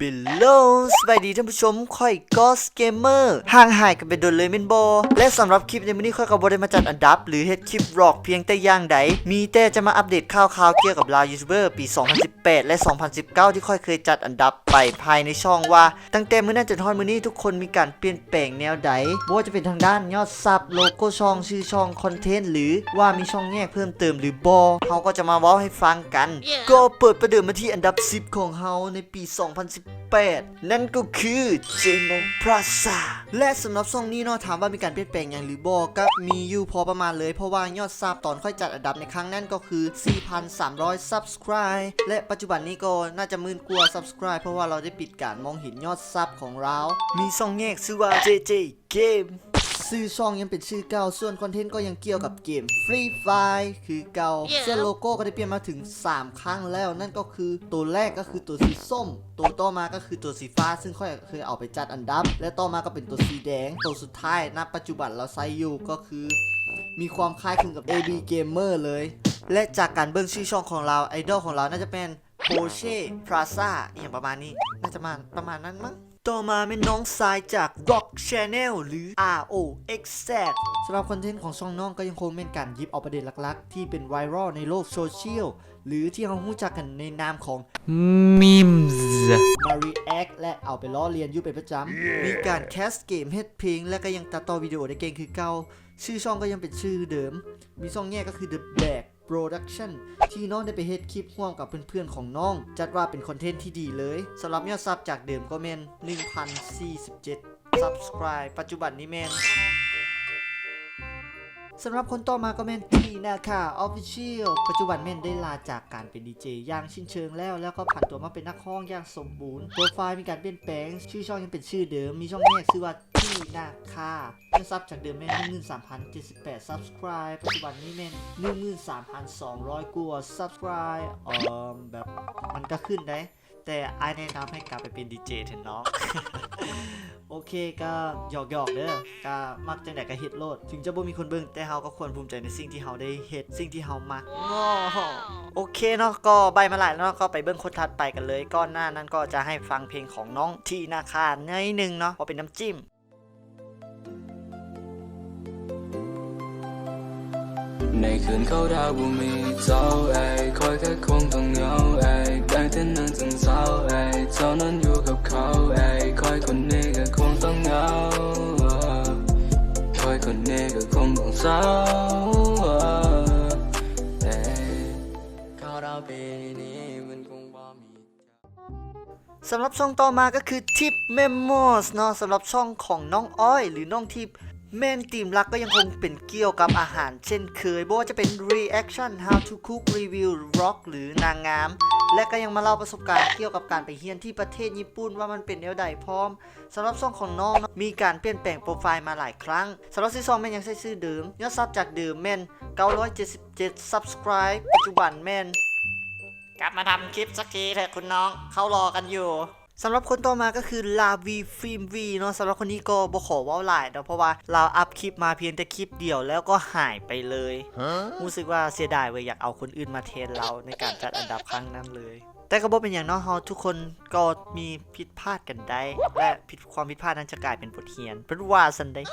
Hello ສະບາຍດີທ່ານຜູ້ຊົມ ຂ້ອຍ Ghost Gamer ຫ່າງຫາຍກັນໄປດົນເລີຍແມ່ນບໍ່? ແລະ ສຳລັບຄລິບໃນມື້ນີ້ ຂ້ອຍກໍບໍ່ໄດ້ມາຈັດອັນດັບ ຫຼື ເຮັດຄລິບ Vlog ພຽງແຕ່ຢ່າງໃດ, ມີແຕ່ຈະມາອັບເດດຂ່າວຄາວກ່ຽວກັບລາວຢູທູບເບີປີສອງພັນສິບແປດ ແລະ ສອງພັນສິບເກົ້າ ທີ່ຂ້ອຍເຄີຍຈັດອັນດັບໄປພາຍໃນຊ່ອງວ່າ ຕັ້ງແຕ່ມື້ນັ້ນຈົນຮອດມື້ນີ້ ທຸກຄົນມີການປ່ຽນແປງແນວໃດ, ບໍ່ວ່າຈະເປັນທາງດ້ານຍອດຊັບ, ໂລໂກ້ຊ່ອງ, ຊື່ຊ່ອງ, ຄອນເທັນ ຫຼື ວ່າມີຊ່ອງແຍກເພີ່ມເຕີມຫຼືບໍ່, ເຮົາກໍຈະມາເວົ້າໃຫ້ຟັງກັນ. ກໍເປີດປະເດີມມາທີ່ອັນດັບສິບຂອງເຮົາໃນປີສອງພັນສິບແປດ ນັ້ນກໍຄື Jeno Plaza. ແລະ ສຳລັບຊ່ອງນີ້ເນາະ ຖາມວ່າມີການປ່ຽນແປງຫຍັງຫຼືບໍ່? ກໍມີຢູ່ພໍປະມານເລີຍ, ເພາະວ່າຍອດຊັບຕອນຂ້ອຍຈັດອັນດັບໃນຄັ້ງນັ້ນກໍຄື ສີ່ພັນສາມຮ້ອຍ Subscribe ແລະ ປັດຈຸບັນນີ້ກໍໜ້າຈະໝື່ນກວ່າ Subscribe ເພາະວ່າລາວໄດ້ປິດການມອງເຫັນຍອດຊັບຂອງລາວ. ມີຊ່ອງແຍກຊື່ວ່າ ເຈເຈ Game ຊື່ຊ່ອງຍັງເປັນຊື່ເກົ່າ, ສ່ວນຄອນເທັນກໍຍັງກ່ຽວກັບເກມ Free Fire ຄືເກົ່າ. ສ່ວນໂລໂກ້ກໍໄດ້ປ່ຽນມາເຖິງສາມຄັ້ງແລ້ວ, ນັ້ນກໍຄືໂຕແລກກໍຄືໂຕສີສົ້ມ, ໂຕຕໍ່ມາກໍຄືໂຕສີຟ້າ ຊຶ່ງຂ້ອຍເຄີຍເອົາໄປຈັດອັນດັບ ແລະ ຕໍ່ມາກໍເປັນໂຕສີແດງ, ໂຕສຸດທ້າຍ ນະປັດຈຸບັນລາວໃຊ້ຢູ່ກໍຄືມີຄວາມຄ້າຍຄືກັບ ເອບີ Gamer ເລີຍ. ແລະ ຈາກການເບິ່ງຊື່ຊ່ອງຂອງລາວ, ໄອດອລຂອງລາວໜ້າຈະແມ່ນ Porsche Plaza ອີ່ຫຍັງປະມານນີ້, ໜ້າຈະມາປະມານນັ້ນມັ້ງ. ຕໍ່ມາແມ່ນນ້ອງຊາຍຈາກ Rock Channel ຫຼື ອາໂອເອັກແຊັດ. ສຳລັບຄອນເທັນຂອງຊ່ອງນ້ອງກໍຍັງຄົງແມ່ນການຫຍິບເອົາປະເດັນຫຼັກໆທີ່ເປັນໄວຣັລໃນໂລກໂຊຊຽວ ຫຼື ທີ່ເຮົາຮູ້ຈັກກັນໃນນາມຂອງ Memes ມາ react ແລະ ເອົາໄປລໍ້ລຽນຢູ່ເປັນປະຈຳ. ມີການແຄສເກມ, ເຮັດເພງ ແລະ ກໍຍັງຕັດຕໍ່ວິດີໂອໄດ້ເກັ່ງຄືເກົ່າ. ຊື່ຊ່ອງກໍຍັງເປັນຊື່ເດີມ, ມີຊ່ອງແຍກກໍຄື The Bag Production ທີ່ນ້ອງໄດ້ໄປເຮັດຄລິບຮ່ວມກັບເພື່ອນໆຂອງນ້ອງ, ຈັດວ່າເປັນຄອນເທັນທີ່ດີເລີຍ. ສຳລັບຍອດຊັບຈາກເດີມກໍແມ່ນໜຶ່ງພັນສີ່ສິບເຈັດ Subscribe, ປັດຈຸບັນນີ້ແມ່ນ ສຳລັບຄົນຕໍ່ມາກໍແມ່ນ ທີນາຄາ Official, ປັດຈຸບັນແມ່ນໄດ້ລາຈາກການເປັນດີເຈຢ່າງສິ້ນເຊີງແລ້ວ, ແລ້ວກໍຜັນຕົວມາເປັນນັກຮ້ອງຢ່າງສົມບູນ. ໂປຣໄຟລ໌ມີການປ່ຽນແປງ, ຊື່ຊ່ອງຍັງເປັນຊື່ເດີມ, ມີຊ່ອງແຍກຊື່ວ່າ ທີນາຄາ. ຍອດຊັບຈາກເດີມແມ່ນໜຶ່ງໝື່ນສາມພັນເຈັດສິບແປດ Subscribe, ປັດຈຸບັນນີ້ແມ່ນໜຶ່ງໝື່ນສາມພັນສອງຮ້ອຍກວ່າ Subscribe. ເອີ ແບບມັນກໍຂຶ້ນໄດ໋, ແຕ່ອ້າຍແນະນຳໃຫ້ກັບໄປເປັນດີເຈເຖາະນ້ອງ. ໂອເຄ ກໍຫຍອກໆເດີ, ກໍມັກຈັ່ງໃດກໍເຮັດໂລດ, ເຖິງຈະບໍ່ມີຄົນເບິ່ງ ແຕ່ເຮົາກໍຄວນພູມໃຈໃນສິ່ງທີ່ເຮົາໄດ້ເຮັດ, ສິ່ງທີ່ເຮົາມັກ. ໂອເຄເນາະ, ກໍໃບ້ມາຫຼາຍແລ້ວເນາະ, ກໍໄປເບິ່ງຄົນຖັດໄປກັນເລີຍ. ກ່ອນໜ້ານັ້ນກໍຈະໃຫ້ຟັງເພງຂອງນ້ອງ ທີນາຄາ ໜ້ອຍໜຶ່ງເນາະ, ເອົາເປັນນ້ຳຈິ້ມ. ໃນຄືນເຂົາດາວບໍ່ມີເຈົ້າ ເອີຍ ຂ້ອຍກໍຄົງຕ້ອງເຫງົາ ເອີຍ ຕັ້ງແຕ່ນັ້ນຈົນເຊົ້າ ເອີຍ ເຈົ້ານັ້ນຢູ່ກັບເຂົາ ເອີຍ ຂ້ອຍຄົນນີ້ກໍຄົງຕ້ອງເຫງົາ ຂ້ອຍຄົນນີ້ກໍຄົງຕ້ອງເສົ້າ ເອີຍ ເຂົາດາວປີນີ້ມັນຄົງບໍ່ມີ ສຳລັບຊ່ອງຕໍ່ມາກໍຄື ທິບ ເມມໂມສ ເນາະ, ສຳລັບຊ່ອງຂອງນ້ອງອ້ອຍ ຫຼື ນ້ອງທິບ ແມ່ນທີມຫຼັກກໍຍັງຄົງເປັນກ່ຽວກັບອາຫານເຊັ່ນເຄີຍ, ບໍ່ວ່າຈະເປັນ reaction, how to cook, review, vlog ຫຼື ນາງງາມ ແລະ ກໍຍັງມາເລົ່າປະສົບການກ່ຽວກັບການໄປຮຽນທີ່ປະເທດຍີ່ປຸ່ນວ່າມັນເປັນແນວໃດພ້ອມ. ສຳລັບຊ່ອງຂອງນ້ອງເນາະ ມີການປ່ຽນແປງໂປຣໄຟລ໌ມາຫຼາຍຄັ້ງ. ສຳລັບຊື່ຊ່ອງແມ່ນຍັງໃຊ້ຊື່ເດີມ, ຍອດຊັບຈາກເດີມແມ່ນເກົ້າຮ້ອຍເຈັດສິບເຈັດ Subscribe, ປັດຈຸບັນແມ່ນ ກັບມາທຳຄລິບສັກທີເຖາະຄຸນນ້ອງ, ເຂົາລໍກັນຢູ່. ສຳລັບຄົນຕໍ່ມາກໍຄື ລາວີ ຟິມວີ ເນາະ, ສຳລັບຄົນນີ້ກໍບໍ່ຂໍເວົ້າຫຼາຍເນາະ ເພາະວ່າລາວອັບຄລິບມາພຽງແຕ່ຄລິບດຽວແລ້ວກໍຫາຍໄປເລີຍ. ຮູ້ສຶກວ່າເສຍດາຍເວີຍ, ຢາກເອົາຄົນອື່ນມາແທນລາວໃນການຈັດອັນດັບຄັ້ງນັ້ນເລີຍ. ແຕ່ກໍບໍ່ເປັນຫຍັງເນາະ, ເຮົາທຸກຄົນກໍມີຜິດພາດກັນໄດ້ ແລະ ຜິດ ຄວາມຜິດພາດນັ້ນຈະກາຍເປັນບົດຮຽນ ເພິ່ນວ່າຊັ້ນເດ້.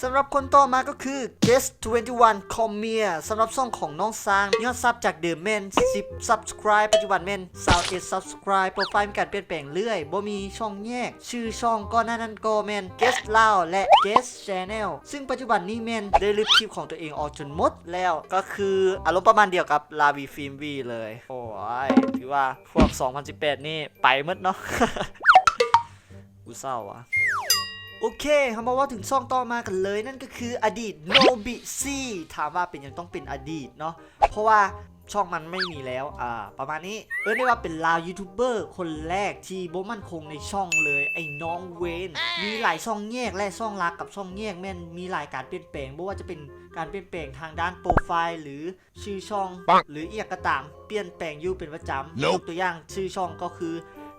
ສຳລັບຄົນຕໍ່ມາກໍຄື Guest twenty-one Comic, ສຳລັບຊ່ອງຂອງນ້ອງຊ້າງ, ຍອດຊັບຈາກເດີມແມ່ນສິບ Subscribe, ປັດຈຸບັນແມ່ນຊາວເອັດ Subscribe. ໂປຣໄຟລ໌ມີການປ່ຽນແປງເລື້ອຍ, ບໍ່ມີຊ່ອງແຍກ, ຊື່ຊ່ອງກ່ອນໜ້ານັ້ນກໍແມ່ນ Guest ລາວ ແລະ Guest Channel, ຊຶ່ງປັດຈຸບັນນີ້ແມ່ນໄດ້ລຶບຄລິບຂອງຕົວເອງອອກຈົນໝົດແລ້ວ, ກໍຄືອາລົມປະມານດຽວກັບ ລາວີ ຟິມວີ ເລີຍ. ໂອ້ຍ ຖືວ່າພວກສອງພັນສິບແປດນີ້ໄປໝົດເນາະ. ກູເສົ້າຫວາ. ໂອເຄ ເຮົາມາເວົ້າເຖິງຊ່ອງຕໍ່ມາກັນເລີຍ, ນັ້ນກໍຄືອະດີດໂນບິຊີ. ຖາມວ່າເປັນຫຍັງຕ້ອງເປັນອະດີດເນາະ? ເພາະວ່າຊ່ອງມັນໄມ່ມີແລ້ວ, ອ່າ ປະມານນີ້. ເອີ້ນໄດ້ວ່າເປັນລາວຢູທູບເບີຄົນແລກທີ່ບໍ່ໝັ້ນຄົງໃນຊ່ອງເລີຍ, ໄອ້ນ້ອງເວນ. ມີຫຼາຍຊ່ອງແຍກ ແລະ ຊ່ອງຫຼັກກັບຊ່ອງແຍກແມ່ນມີຫຼາຍການປ່ຽນແປງ, ບໍ່ວ່າຈະເປັນການປ່ຽນແປງທາງດ້ານໂປຣໄຟລ໌ ຫຼື ຊື່ຊ່ອງ ຫຼື ອີ່ຫຍັງກໍຕາມ ປ່ຽນແປງຢູ່ເປັນປະຈຳ. ຍົກຕົວຢ່າງຊື່ຊ່ອງກໍຄື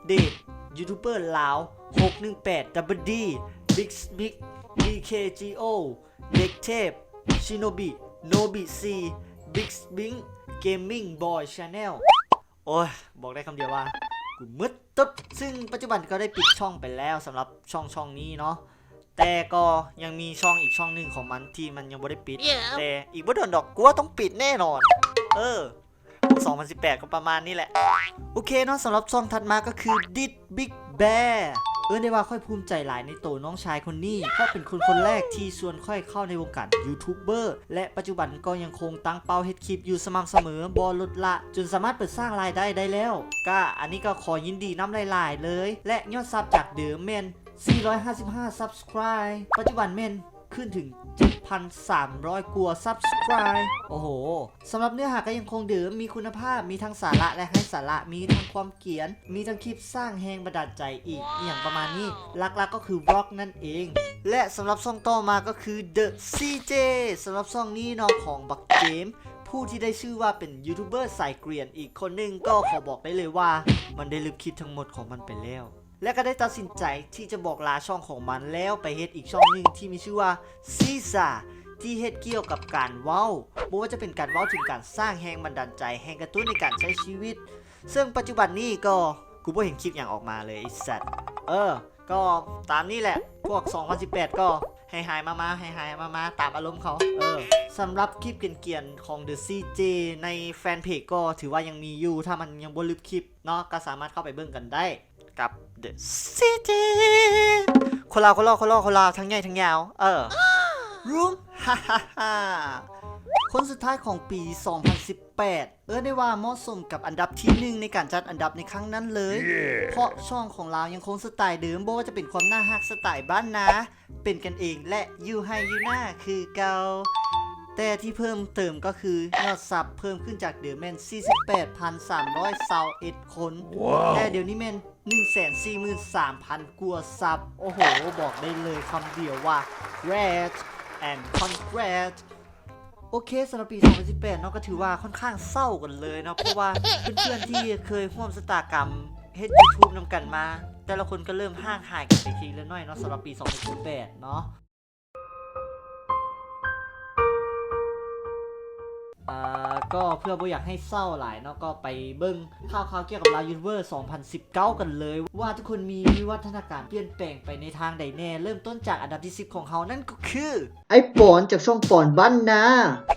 ເດດ ຢູທູບເບີລາວ ຫົກໜຶ່ງແປດ ດັບເບິນດີ ບິກສະບິກ ດີເຄຈີໂອ ເດັກເທບ ຊິໂນບິ ໂນບິຊີ ບິກສະບິງ ເກມມິງບອຍ ແຊນແນວ. ໂອ້ຍ ບອກໄດ້ຄຳດຽວວ່າ ກູມືດຕຶບ. ຊຶ່ງປັດຈຸບັນກໍໄດ້ປິດຊ່ອງໄປແລ້ວສຳລັບຊ່ອງ ຊ່ອງນີ້ເນາະ, ແຕ່ກໍຍັງມີຊ່ອງອີກຊ່ອງໜຶ່ງຂອງມັນທີ່ມັນຍັງບໍ່ໄດ້ປິດ, ແຕ່ອີກບໍ່ດົນດອກ ກວຕ້ອງປິດແນ່ນອນ. ເອີ ສອງພັນສິບແປດກໍປະມານນີ້ແຫຼະ. ໂອເຄເນາະ, ສຳລັບຊ່ອງຖັດມາກໍຄື ດິດ ບິກ ແບ. ເອີ້ນໄດ້ວ່າຂ້ອຍພູມໃຈຫຼາຍໃນໂຕນ້ອງຊາຍຄົນນີ້, ເພາະເປັນຄົນຄົນແລກທີ່ຊວນຂ້ອຍເຂົ້າໃນວົງການຢູທູບເບີ ແລະ ປັດຈຸບັນກໍຍັງຄົງຕັ້ງເປົ້າເຮັດຄລິບຢູ່ສະໝ່ຳສະເໝີ ບໍ່ລົດລະ ຈົນສາມາດເປີດສ້າງລາຍໄດ້ໄດ້ແລ້ວ. ກະອັນນີ້ກໍຂໍຍິນດີນຳຫຼາຍໆເລີຍ ແລະ ຍອດຊັບຈາກເດີມແມ່ນສີ່ຮ້ອຍຫ້າສິບຫ້າ subscribe ປັດຈຸບັນແມ່ນ ຂຶ້ນເຖິງເຈັດພັນສາມຮ້ອຍກວ່າ subscribe. ໂອ້ໂຫ ສຳລັບເນື້ອຫາກໍຍັງຄົງເດີມ, ມີຄຸນນະພາບ, ມີທັງສາລະ ແລະ ໄຮ້ສາລະ, ມີທັງຄວາມກຽນ, ມີທັງຄລິບສ້າງແຮງບັນດານໃຈອີກ ອີ່ຫຍັງປະມານນີ້, ຫຼັກໆກໍຄືວລັອກນັ້ນເອງ. ແລະ ສຳລັບຊ່ອງຕໍ່ມາກໍຄື The ຊີເຈ. ສຳລັບຊ່ອງນີ້ເນາະ ຂອງບັກເຈມ ຜູ້ທີ່ໄດ້ຊື່ວ່າເປັນຢູທູບເບີສາຍກວຽນອີກຄົນໜຶ່ງ, ກໍຂໍບອກໄດ້ເລີຍວ່າມັນໄດ້ລຶບຄລິບທັງໝົດຂອງມັນໄປແລ້ວ. ແລະ ກໍໄດ້ຕັດສິນໃຈທີ່ຈະບອກລາຊ່ອງຂອງມັນ ແລ້ວໄປເຮັດອີກຊ່ອງໜຶ່ງທີ່ມີຊື່ວ່າ ຊີຊາ ທີ່ເຮັດກ່ຽວກັບການເວົ້າ, ບໍ່ວ່າຈະເປັນການເວົ້າເຖິງການສ້າງແຮງບັນດານໃຈ, ແຮງກະຕຸ້ນໃນການໃຊ້ຊີວິດ. ເຊິ່ງປັດຈຸບັນນີ້ກໍ ກູບໍ່ເຫັນຄລິບຫຍັງອອກມາເລີຍ ໄອ້ສັດ. ເອີ ກໍຕາມນີ້ແຫຼະ, ພວກສອງພັນສິບແປດກໍໃຫ້ຫາຍມາໆ ໃຫ້ຫາຍມາໆ ຕາມອາລົມເຂົາ. ເອີ ສຳລັບຄລິບກຽນໆຂອງ The ຊີເຈ ໃນແຟນເພຈກໍຖືວ່າຍັງມີຢູ່, ຖ້າມັນຍັງບໍ່ລຶບຄລິບເນາະ ກໍສາມາດເຂົ້າໄປເບິ່ງກັນໄດ້. ກັບ The City ຄົນລາວ ຄົນຫຼໍ່ ຄົນຫຼໍ່ ຄົນລາວ ທັງໃຫຍ່ທັງຍາວ. ເອີ Room ຮ່າໆໆ ຄົນສຸດທ້າຍຂອງປີສອງພັນສິບແປດ ເອີ້ນໄດ້ວ່າເໝາະສົມກັບອັນດັບທີໜຶ່ງໃນການຈັດອັນດັບໃນຄັ້ງນັ້ນເລີຍ, ເພາະຊ່ອງຂອງລາວຍັງຄົງສະໄຕເດີມ, ບໍ່ວ່າຈະເປັນຄວາມໜ້າຮັກ, ສະໄຕບ້ານນາ, ເປັນກັນເອງ ແລະ ຢູ່ໄຮ່ຢູ່ນາຄືເກົ່າ. ແຕ່ທີ່ເພີ່ມເຕີມກໍຄືຍອດຊັບເພີ່ມຂຶ້ນຈາກເດີມແມ່ນສີ່ສິບແປດພັນສາມຮ້ອຍຊາວເອັດຄົນ, ແຕ່ດຽວນີ້ແມ່ນໜຶ່ງແສນສີ່ໝື່ນສາມພັນກວ່າຊັບ. ໂອ້ໂຫ ບອກໄດ້ເລີຍຄຳດຽວວ່າ Congrats and Congrats. ໂອເຄ ສຳລັບປີສອງພັນສິບແປດເນາະ ກໍຖືວ່າຂ້ອນຂ້າງເສົ້າກັນເລີຍເນາະ, ເພາະວ່າເພື່ອນໆທີ່ເຄີຍຮ່ວມຊະຕາກຳເຮັດຢູທູບນຳກັນມາ ແຕ່ລະຄົນກໍເລີ່ມຫ່າງຫາຍກັນໄປທີລະໜ້ອຍເນາະ ສຳລັບປີສອງພັນສິບແປດເນາະ. ເອີ ກໍເພື່ອບໍ່ຢາກໃຫ້ເສົ້າຫຼາຍເນາະ ກໍໄປເບິ່ງຂ່າວໆກ່ຽວກັບລາວຢູທູບເບີສອງພັນສິບເກົ້າກັນເລີຍ ວ່າທຸກຄົນມີວິວັດທະນາການປ່ຽນແປງໄປໃນທາງໃດແນ່. ເລີ່ມຕົ້ນຈາກອັນດັບທີສິບຂອງເຮົາ ນັ້ນກໍຄື ໄອ້ປອນ ຈາກຊ່ອງປອນບ້ານນາ.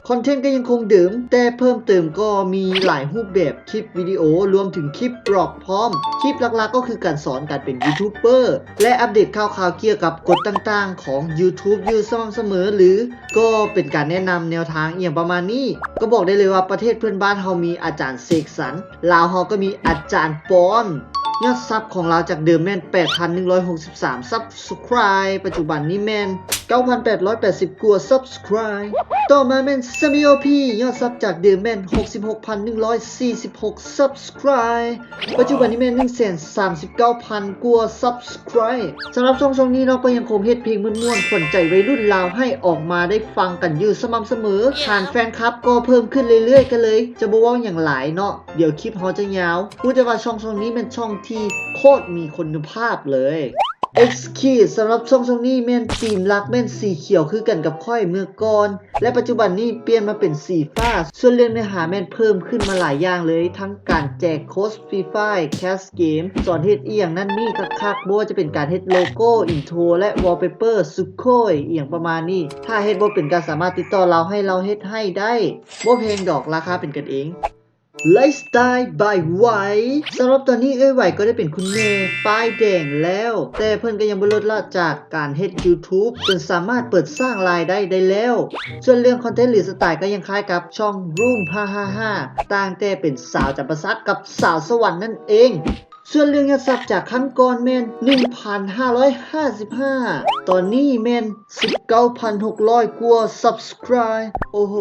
ຄອນເທັນກໍຍັງຄົງເດີມ, ແຕ່ເພີ່ມເຕີມກໍມີຫຼາຍຮູບແບບຄລິບວິດີໂອ, ລວມເຖິງຄລິບບລັອກພ້ອມ. ຄລິບຫຼັກໆກໍຄືການສອນການເປັນຢູທູບເບີ ແລະ ອັບເດດຂ່າວໆກ່ຽວກັບກົດຕ່າງໆຂອງຢູທູບຢູ່ສະໝ່ຳສະເໝີ ຫຼື ກໍເປັນການແນະນຳແນວທາງອີ່ຫຍັງປະມານນີ້. ກໍບອກໄດ້ເລີຍວ່າປະເທດເພື່ອນບ້ານເຮົາມີອາຈານເສກສັນ, ລາວເຮົາກໍມີອາຈານປອນ. ຍອດຊັບຂອງລາວຈາກເດີມແມ່ນແປດພັນໜຶ່ງຮ້ອຍຫົກສິບສາມຊັບ subscribe ປັດຈຸບັນນີ້ແມ່ນເກົ້າພັນແປດຮ້ອຍແປດສິບກວ່າ subscribe. ຕໍ່ມາແມ່ນ Sammy ໂອ ພີ ຍອດຊັບຈາກເດີມແມ່ນຫົກສິບຫົກພັນໜຶ່ງຮ້ອຍສີ່ສິບຫົກ subscribe ປັດຈຸບັນນີ້ແມ່ນໜຶ່ງແສນສາມສິບເກົ້າພັນກວ່າ subscribe. ສຳລັບຊ່ອງ ຊ່ອງນີ້ເນາະ ກໍຍັງຄົງເຮັດເພງມ່ວນໆຂວັນໃຈໄວລຸ້ນລາວໃຫ້ອອກມາໄດ້ຟັງກັນຢູ່ສະໝ່ຳສະເໝີ. ຖານແຟນຄລັບກໍເພີ່ມຂຶ້ນເລື້ອຍໆ ກໍເລີຍຈະບໍ່ເວົ້າຫຍັງຫຼາຍເນາະ ດຽວຄລິບເຮົາຈະຍາວ. ຮູ້ແຕ່ວ່າຊ່ອງ ຊ່ອງນີ້ແມ່ນຊ່ອງທີ່ໂຄດມີຄຸນນະພາບເລີຍ. X-Kid ສຳລັບຊ່ອງ ຊ່ອງນີ້ແມ່ນທີມຫຼັກແມ່ນສີຂຽວຄືກັນກັບຂ້ອຍເມື່ອກ່ອນ ແລະ ປັດຈຸບັນນີ້ປ່ຽນມາເປັນສີຟ້າ. ສ່ວນເລື່ອງເນື້ອຫາແມ່ນເພີ່ມຂຶ້ນມາຫຼາຍຢ່າງເລີຍ, ທັງການແຈກໂຄດ Free Fire, Cash Game, ສອນເຮັດອີ່ຫຍັງນັ້ນນີ້ຄັກໆ, ບໍ່ວ່າຈະເປັນການເຮັດໂລໂກ້, ອິນໂທ ແລະ wallpaper ສຸໂກຍ ອີ່ຫຍັງປະມານນີ້. ຖ້າເຮັດບໍ່ເປັນກໍສາມາດຕິດຕໍ່ລາວໃຫ້ລາວເຮັດໃຫ້ໄດ້. ບໍ່ແພງດອກ, ລາຄາເປັນກັນເອງ. Lifestyle by Wai ສຳລັບຕອນນີ້ເອື້ອຍໄວກໍໄດ້ເປັນຄຸນແມ່ປ້າຍແດງແລ້ວ, ແຕ່ເພິ່ນກໍຍັງບໍ່ລົດລະຈາກການເຮັດ YouTube ຈົນສາມາດເປີດສ້າງລາຍໄດ້ໄດ້ແລ້ວ. ສ່ວນເລື່ອງຄອນເທັນ ຫຼື ສະໄຕ ກໍຍັງຄ້າຍກັບຊ່ອງ Room ຫ້າຫ້າຫ້າ ຕ່າງແຕ່ເປັນສາວຈຳປາສັກກັບສາວສະຫວັນນັ້ນເອງ. ສ່ວນເລື່ອງຍອດຊັບຈາກຄັ້ງກ່ອນແມ່ນໜຶ່ງພັນຫ້າຮ້ອຍຫ້າສິບຫ້າ ຕອນນີ້ແມ່ນສິບເກົ້າພັນຫົກຮ້ອຍກວ່າ subscribe. ໂອ້ໂຫ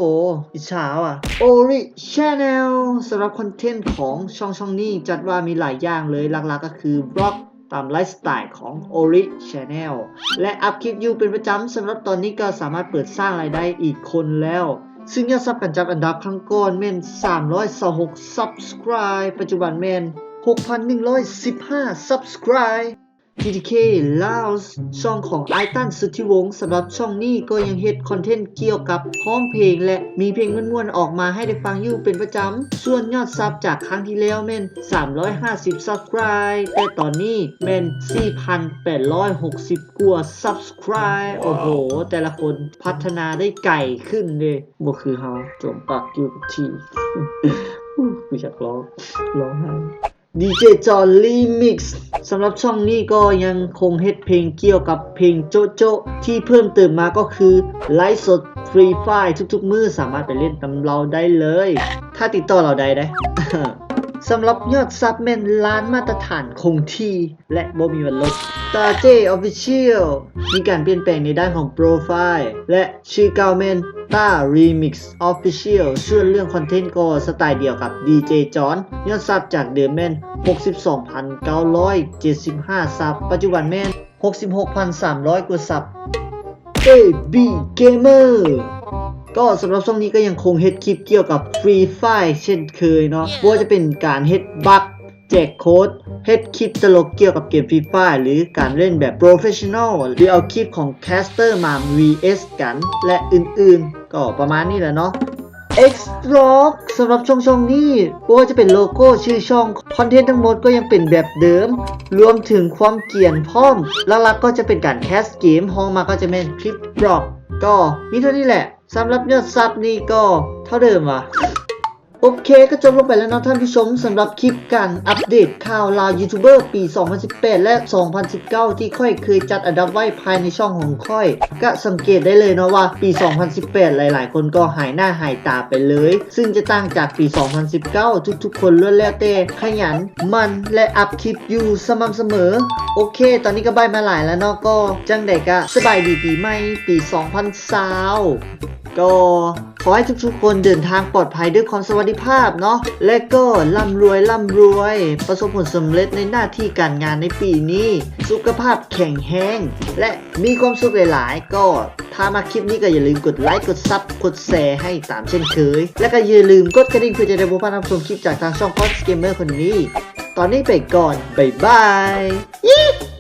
ອິດສາວ່ະ. Ori Channel ສຳລັບຄອນເທັນຂອງຊ່ອງ ຊ່ອງນີ້ຈັດວ່າມີຫຼາຍຢ່າງເລີຍ, ຫຼັກໆກໍຄື vlog ຕາມໄລຟ໌ສະໄຕຂອງ Ori Channel ແລະ ອັບຄລິບຢູ່ເປັນປະຈຳ. ສຳລັບຕອນນີ້ກໍສາມາດເປີດສ້າງລາຍໄດ້ອີກຄົນແລ້ວ, ຊຶ່ງຍອດຊັບການຈັບອັນດັບຄັ້ງກ່ອນແມ່ນສາມຮ້ອຍຊາວຫົກ subscribe ປັດຈຸບັນແມ່ນຫົກພັນໜຶ່ງຮ້ອຍສິບຫ້າ subscribe. G T K Lounge ຊ່ອງຂອງອ້າຍຕັນ ສຸດທິວົງ. ສຳລັບຊ່ອງນີ້ກໍຍັງເຮັດຄອນເທັນກ່ຽວກັບຮ້ອງເພງ ແລະ ມີເພງມ່ວນໆອອກມາໃຫ້ໄດ້ຟັງຢູ່ເປັນປະຈຳ. ສ່ວນຍອດຊັບຈາກຄັ້ງທີ່ແລ້ວແມ່ນສາມຮ້ອຍຫ້າສິບ subscribe ແຕ່ຕອນນີ້ແມ່ນສີ່ພັນແປດຮ້ອຍຫົກສິບກວ່າ subscribe. ໂອ້ໂຫ ແຕ່ລະຄົນພັດທະນາໄດ້ໄກຂຶ້ນເດ້ ບໍ່ຄືເຮົາ ຈົມປັກຢູ່ກັບທີ່. ກູຢາກຮ້ອງ ຮ້ອງໄຫ້. ດີເຈຈອນ Remix ສຳລັບຊ່ອງນີ້ກໍຍັງຄົງເຮັດເພງກ່ຽວກັບເພງໂຈະໆ ທີ່ເພີ່ມເຕີມມາກໍຄືໄລຟ໌ສົດ Free Fire ທຸກໆມື້ ສາມາດໄປຫຼິ້ນນຳລາວໄດ້ເລີຍ ຖ້າຕິດຕໍ່ລາວໄດ້ເດ້. ສຳລັບຍອດຊັບແມ່ນລ້ານມາດຕະຖານຄົງທີ່ ແລະ ບໍ່ມີວັນລົບ. ຕາເຈ້ Official ມີການປ່ຽນແປງໃນດ້ານຂອງໂປຣໄຟລ໌ ແລະ ຊື່ເກົ່າແມ່ນ ຕາ Remix Official. ສ່ວນເລື່ອງຄອນເທັນກໍສະໄຕດຽວກັບດີເຈຈອນ ຍອດຊັບຈາກເດີມແມ່ນຫົກສິບສອງພັນເກົ້າຮ້ອຍເຈັດສິບຫ້າຊັບ ປັດຈຸບັນແມ່ນຫົກສິບຫົກພັນສາມຮ້ອຍກວ່າຊັບ. ເອ ບີ Gamer ກໍສຳລັບຊ່ອງນີ້ກໍຍັງຄົງເຮັດຄລິບກ່ຽວກັບ Free Fire ເຊັ່ນເຄີຍເນາະ ບໍ່ວ່າຈະເປັນການເຮັດບັກ ແຈກໂຄດ, ເຮັດຄລິບຕະຫຼົກກ່ຽວກັບເກມ Free Fire ຫຼື ການຫຼິ້ນແບບ professional ຫຼື ເອົາຄລິບຂອງ caster ມາ วีເອສ ກັນ ແລະ ອື່ນໆ ກໍປະມານນີ້ແຫຼະເນາະ. X-Rock ສຳລັບຊ່ອງໆນີ້ ບໍ່ວ່າຈະເປັນໂລໂກ້ ຊື່ຊ່ອງ, ຄອນເທັນທັງໝົດກໍຍັງເປັນແບບເດີມ ລວມເຖິງຄວາມກຽນພ້ອມ. ຫຼັກໆກໍຈະເປັນການແຄສເກມ, ຮອງມາກໍຈະແມ່ນຄລິບບລັອກ. ກໍມີເທົ່ານີ້ແຫຼະ. ສຳລັບຍອດຊັບນີ້ກໍເທົ່າເດີມວ່າ. ໂອເຄ ກໍຈົບລົງໄປແລ້ວເນາະທ່ານຜູ້ຊົມ ສຳລັບຄລິບການອັບເດດຂ່າວລາວຢູທູບເບີປີສອງພັນສິບແປດ ແລະ ສອງພັນສິບເກົ້າ ທີ່ຂ້ອຍເຄີຍຈັດອັນດັບໄວ້ພາຍໃນຊ່ອງຂອງຂ້ອຍ. ກະສັງເກດໄດ້ເລີຍເນາະວ່າປີສອງພັນສິບແປດ ຫຼາຍໆຄົນກໍຫາຍໜ້າຫາຍຕາໄປເລີຍ, ຊຶ່ງຈະຕ່າງຈາກປີສອງພັນສິບເກົ້າ ທຸກໆຄົນລ້ວນແລ້ວແຕ່ຂະຫຍັນໝັ່ນ ແລະ ອັບຄລິບຢູ່ສະໝ່ຳສະເໝີ. ໂອເຄ ຕອນນີ້ກໍບ່າຍມາຫຼາຍແລ້ວເນາະ, ກໍຈັ່ງໃດກະສະບາຍດີປີໃໝ່ປີສອງພັນຊາວ. ກໍຂໍໃຫ້ທຸກໆຄົນເດີນທາງປອດໄພດ້ວຍຄວາມສະຫວັດດີພາບເນາະ ແລະ ກໍລ່ຳລວຍ ລ່ຳລວຍ ປະສົບຜົນສຳເລັດໃນໜ້າທີ່ການງານໃນປີນີ້, ສຸຂະພາບແຂງແຮງ ແລະ ມີຄວາມສຸກຫຼາຍໆ. ກໍຖ້າມັກຄລິບນີ້ກໍຢ່າລືມກົດໄລຄ໌ ກົດຊັບ ກົດແຊໃຫ້ຕາມເຊັ່ນເຄີຍ ແລະ ກໍຢ່າລືມກົດກະດິ່ງເພື່ອຈະໄດ້ບໍ່ພາດຮັບຊົມຄລິບຈາກທາງຊ່ອງ Fox Gamer ຄົນນີ້. ຕອນນີ້ໄປກ່ອນ ບາຍບາຍ.